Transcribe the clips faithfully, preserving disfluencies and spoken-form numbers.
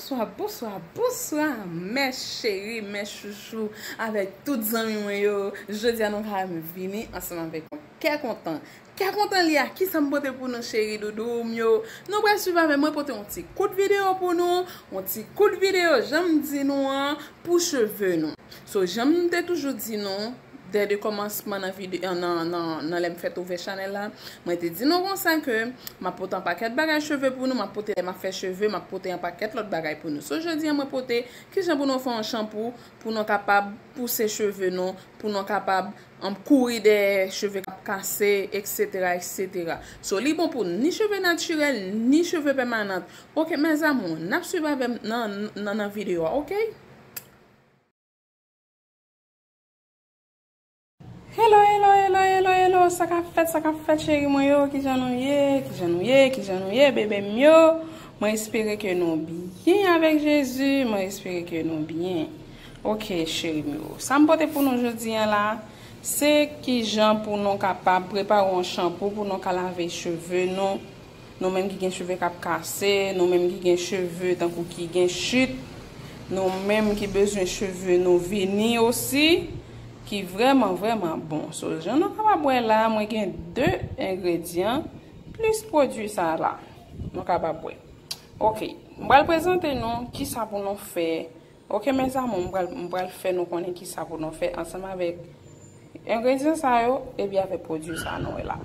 Bonswa, bonswa, bonswa, mè cheri, mè chouchou, avèk tout zanmi mwen yo. Jodi a nou ka vini ansanm avèk yon kè kontan. Kè kontan li a, kisa m pote pou nou, cheri doudou m yo? Nou pral swiv avè mwen, pote yon ti kout videyo pou nou, yon ti kout videyo, jan m di nou an, pou cheve nou. So, jan m te toujou di nou, dè de kòmansman nan vide-, nan, nan, nan lè m fèt ouvè chanèl la, mwen te di nou konsa ke m ap pote yon pakèt bagay cheve pou nou, m ap pote lè m ap fè cheve, m ap pote yon pakèt lòt bagay pou nou. So, jodi a, mwen pote kijan pou nou fè yon chanpou, pou nou kapab pouse cheve nou, pou nou kapab, um, kouri dèyè cheve k ap kase, et cetera, et cetera. So, li bon pou ni cheve natirèl, ni cheve pèmanant. Oke, mes amours, n ap swiv avè m nan, nan, nan videyo a, oke? Hello, hello, hello, hello, hello. Sa k ap fèt, sa k ap fèt, cheri mwen yo? Kijan nou ye? Kijan nou ye? Kijan nou ye, bebe m yo? Mwen espere ke nou byen avèk Jezi. Mwen espere ke nou byen. Oke, cheri m yo. Sa m pote pou nou jodi a la, se kijan pou nou kapab prepare yon chanpou pou nou ka lave cheve nou. Nou menm ki gen cheve k ap kase, nou menm ki gen cheve tankou ki gen chit, nou menm ki bezwen cheve nou vini osi, ki vrèman, vrèman bon. So, jan nou kapab wè la, mwen gen de engredyan plis pwodui sa la. Nou kapab wè. Oke, m pral prezante nou kisa pou nou fè. Oke, mes amours, m pral, m pral fè nou konnen kisa pou nou fè ansanm avèk engredyan sa yo, epi avèk pwodui sa nou wè la.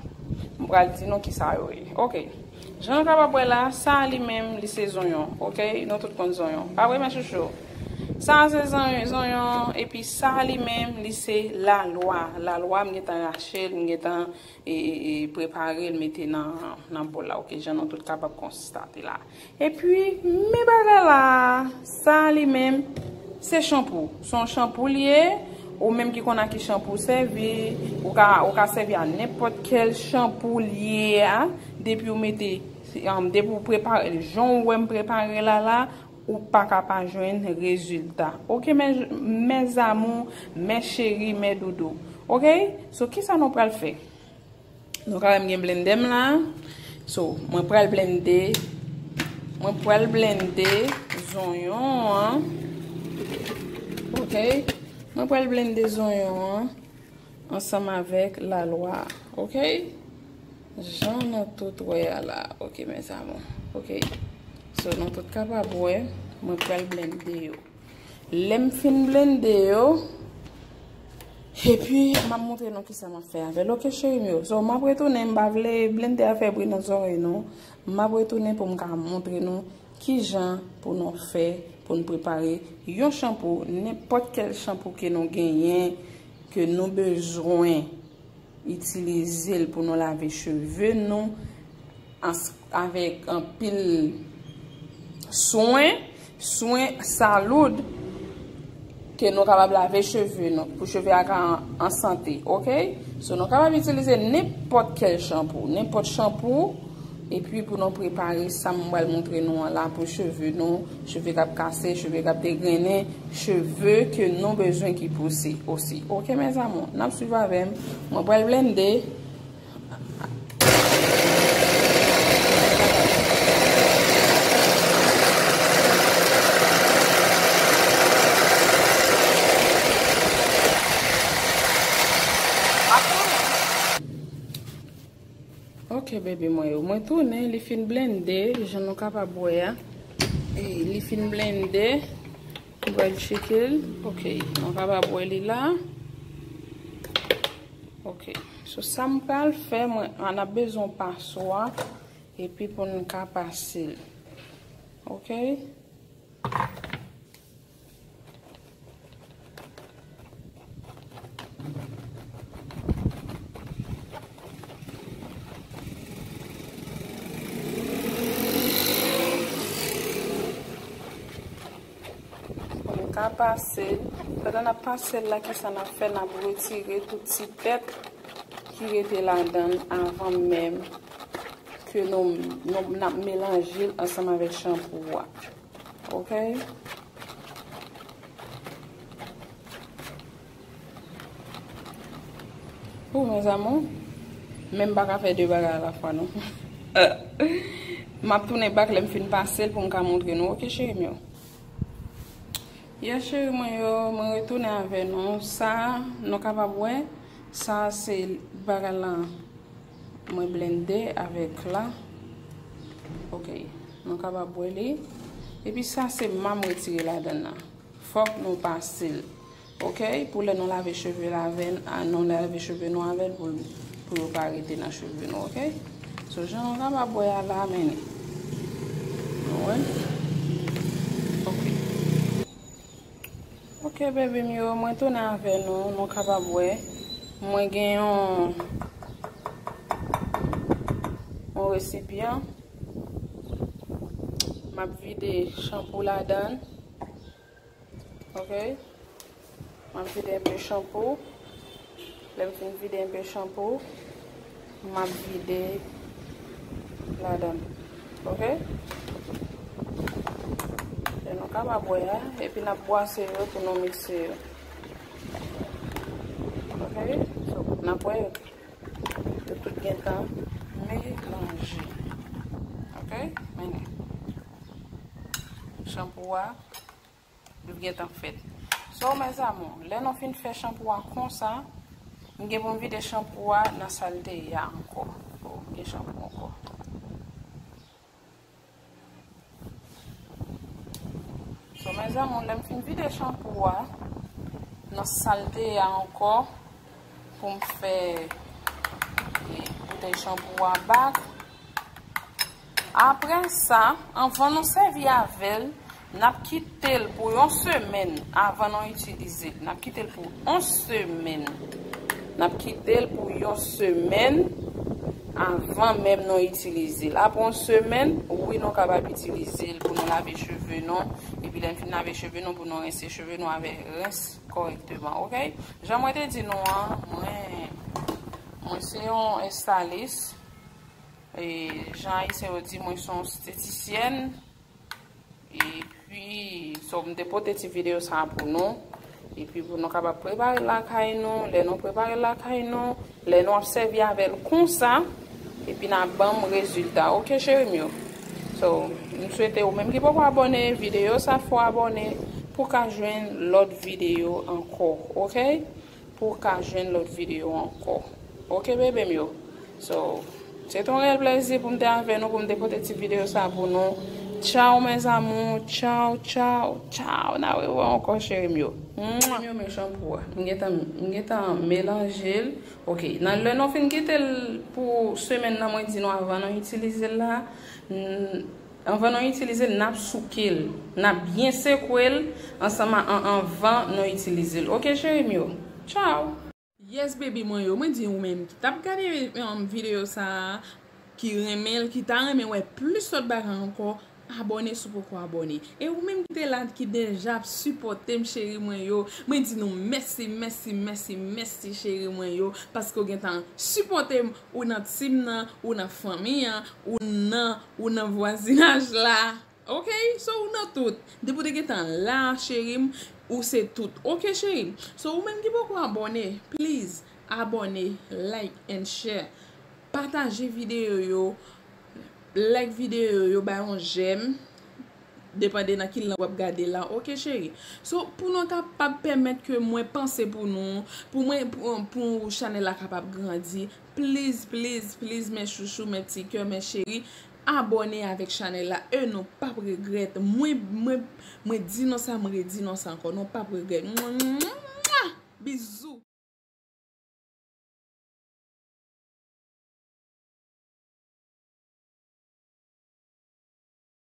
M pral di nou kisa yo ye. Oke. Jan nou kapab wè la, sa a li menm, li se zonyon. Oke? Nou tout konn zonyon. Pa vre, mè chouchou? Sa a se zonyon, zonyon, epi sa a li menm, li se lalwa. Lalwa, m gentan rache l, m gentan e, e, e prepare l, mete nan, nan bòl la, oke, jan nou tout kapab konstate la. Epi, men bagay la, sa li menm, se chanpou. Se yon chanpou li ye, ou menm ki konn a ki chanpou w sèvi, ou ka, ou ka sèvi a nenpòt kèl chanpou li ye a, depi ou mete, um, depi ou prepare l, jan ou wè m prepare l la la, ou pa ka pa jwenn rezilta. Oke, mes, mes amours, mes chéris, mes doudous. Oke? So, kisa nou pral fè? Nou ka wè m gen blendè m la. So, mwen pral blende, mwen pral blende zonyon an. Oke? Mwen pral blende zonyon an ansanm avèk lalwa. Oke? Jan nou tout wè a la. Oke, mes amours. Oke? So, nou tout kapab wè, mwen pral blende yo. Lè m fin blende yo, epi m ap montre nou kisa m ap fè avè l. Oke, cheri m yo. So, m ap retounen, m pa vle blende a fè bri nan zòrèy nou. M ap retounen pou m ka montre nou kijan pou nou fè, pou nou prepare yon chanpou, nenpòt kèl chanpou ke nou genyen, ke nou bezwen itilize l pou nou lave cheve nou ans-, avèk anpil swen, swen saloud, ke nou kapab lave cheve nou, pou cheve a ka an, an sante, oke? So, nou kapab itilize nenpòt kèl chanpou, nenpòt chanpou, epi pou nou prepare sa m pral montre nou an la pou cheve nou, cheve k ap kase, cheve k ap degrennen, cheve ke nou bezwen ki pouse osi. Oke, mes amours, n ap swiv avè m. Mwen pral blende. Ok, bebe mwen yo. Mwen tounen, li fin blende, jan nou kapab wè a. E li fin blende. Mwen pral tcheke l. Ok, nou kapab wè li la. Ok. So, sa m pral fè, mwen, n ap bezwen yon paswa, epi pou n ka pase l. Ok? Pou n ka pase l. Pandan n ap pase l la, kisa n ap fè? N ap retire tout ti tèt ki rete ladan l avan menm ke nou, nou, n ap melanje l ansanm avèk chanpou a. Ok? Pou mes amours, men m pa ka fè de bagay alafwa, non. M ap tounen bak lè m fin pase l pou m ka montre nou. Ok, cheri m yo? Yes, cheri mwen yo, mwen retounen avè nou. Sa, nou kapab wè, sa se bagay lan mwen blende avèk la. Ok, nou kapab wè li. Epi sa se ma m retire ladan nan. Fòk nou pase l. Ok, pou lè nou lave cheve avè n, a, nou lave cheve nou avè l pou, pou yo pa rete nan cheve nou, ok? So, jan nou kapab wè a la, men li. Nou wè? Ok. Ok, baby m yo, mwen tounen avè nou, nou kapab wè. Mwen gen yon, yon resipyan. M ap vide chanpou ladan l. Ok. M ap vide enpe chanpou. Lè m fin vide enpe chanpou, m ap vide ladan l. Ok. E nou kapab wè a, epi n ap bwase yo pou nou mikse yo. Ok. So, n ap wè yo. Yo tout gentan melanje. Ok. Men chanpou a. Li gentan fèt. So, mes amours, lè nou fin fè chanpou a konsa, m gen pou m vide chanpou a nan sa l te ye a ankò. Oh, m gen chanpou ankò. So, mes amours, lè m fin vide chanpou a nan sa l te ye a ankò, pou m fè, e, boutèy chanpou a back. Apre sa, anvan nou sèvi avè l, n ap kite l pou yon semèn avan nou itilize l. N ap kite l pou yon semèn. N ap kite l pou yon semèn avan menm nou itilize l. Apre yon semèn, wi, nou kapab itilize l pou nou lave cheve nou. Epi lè n fin lave cheve nou, pou nou rense cheve nou avè rens kòrèkteman, ok? Jan mwen te di nou an, mwen, mwen se yon estalis. E jan ayisyen yo di, mwen se yon estetisyèn. Epi, so, m te pote ti videyo sa a pou nou. Epi pou nou kapab prepare lakay nou. Lè nou prepare lakay nou, lè nou ap sèvi avè l konsa, epi n a ban m rezilta. Ok, cheri m yo? So, m swete ou menm ki poko abòne, videyo sa fè w abòne pou w ka jwenn lòt videyo ankò. Ok? Pou w ka jwenn lòt videyo ankò. Ok, bebe m yo? So, se te yon reyèl plezi pou m te avè nou, pou m te pote ti videyo sa pou nou. Tchao, mes amours. Tchao, tchao, tchao. N a rewè ankò, cheri m yo. Mwa. Yo, men chanpou a. M gentan, m gentan melanje l. Ok, nan lè nou fin kite l pou semèn nan, mwen di nou avan nou itilize l la, n-, anvan nou itilize l, n ap souke l, n ap byen sekwe l ansanm a, an, anvan nou itilize l. Ok, cheri m yo? Tchao! Yes, baby mwen yo, mwen di ou menm ki t ap gade, um, videyo sa a, ki renmen l, ki ta renmen wè plis lòt bagay ankò, abòne si w poko abòne. E ou menm ki te la, ki deja ap sipòte m, cheri mwen yo, mwen di nou mèsi, mèsi, mèsi, mèsi, cheri mwen yo, paske w gentan sipòte m, ou nan team nan, ou nan fanmi an, ou nan, ou nan vwazinaj la. Ok, so ou nan tout. Depi w te gentan la, cheri m, ou se tout. Ok, cheri m. So ou menm ki poko abòne, please, abòne, like and share. Pataje videyo yo, like videyo yo, bay yon j'aime. Depande nan ki lang w ap gade la. Ok, cheri. So, pou nou kapab pèmèt ke mwen panse pou nou, pou mwen, pou, pou chanèl la kapab grandi, please, please, please, mes chouchous, mes ti kè, mes cheri, abòne avèk chanèl la e nou p ap regrèt. Mwen, mwen, mwen di nou sa, mwen redi nou sa ankò. Nou p ap regrèt. Mwa, mwa, mwa. Bizou.